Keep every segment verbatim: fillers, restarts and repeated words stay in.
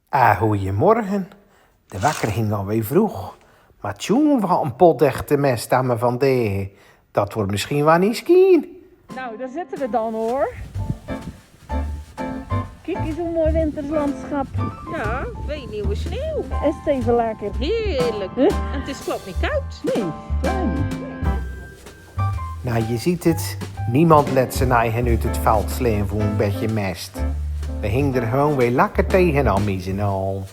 Ah, goeiemorgen. De wekker ging alweer vroeg. Maar tjoen, wat een pot echte mest aan me van dege. Dat wordt misschien wel niet skien. Nou, daar zitten we dan, hoor. Kijk eens, zo'n mooi winters landschap. Ja, veel nieuwe sneeuw. Is het even lekker? Heerlijk. Huh? En het is klopt niet koud. Nee, klein niet. Nou, je ziet het, niemand let zijn eigen uit het veld sleen voor een beetje mest. We hingen er gewoon weer lekker tegenaan, mies en al.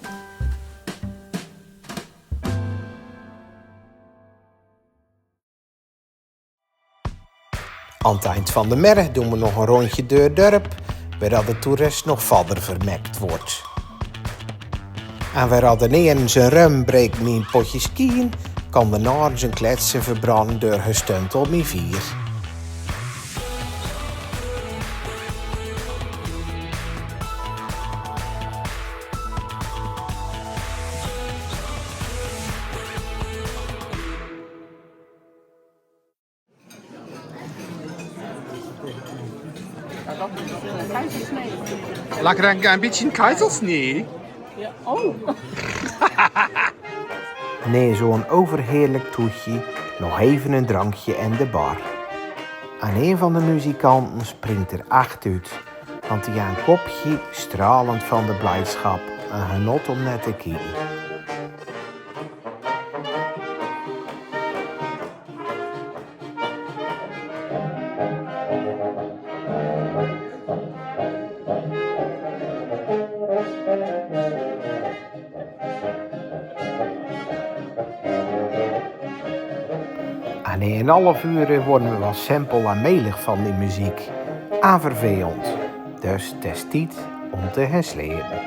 Aan het eind van de middag doen we nog een rondje door het dorp, waar dat de toerist nog verder vermekt wordt. En waar dat de een zijn rum breekt met een potje skien, kan de ander zijn kletsen verbranden door gestuntel met vier. Lekker, een, een beetje Kaisersnee. Ja. Oh. Nee, zo'n overheerlijk toetje, nog even een drankje en de bar. En een van de muzikanten springt er echt uit, want die aan kopje, stralend van de blijdschap, een genot om naar te kijken. En in een half uur worden we wel simpel en melig van die muziek. En vervelend. Dus het is tijd om te gaan slapen.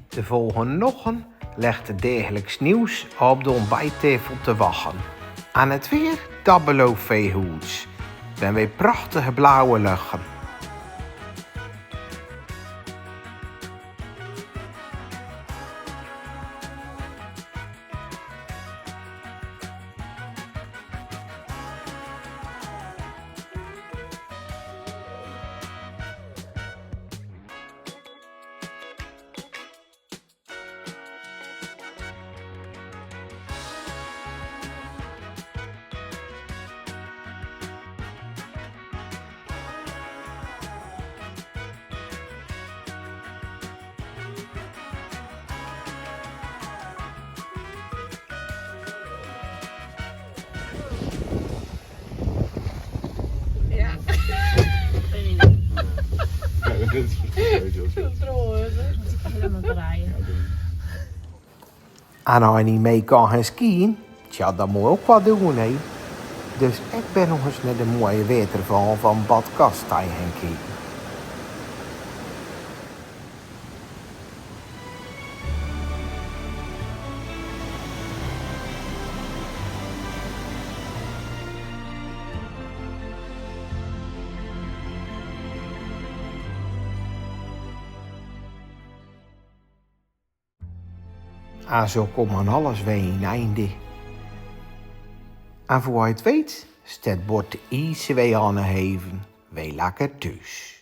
De volgende ochtend legt het dagelijks nieuws op de ontbijttafel te wachten. En het weer, dat belooft veel goeds. Met weer prachtige blauwe luchten. Ja. Ja, dat is... Helemaal draaien. En als je niet mee kan gaan skiën, tja, dan moet je ook wat doen, hè. Dus ik ben nog eens naar de mooie waterval van Bad Gastein gaan kijken. En zo komt aan alles weer een einde. En voor je het weet, steit bord de ies weer aan de heven, weer lekker thuis.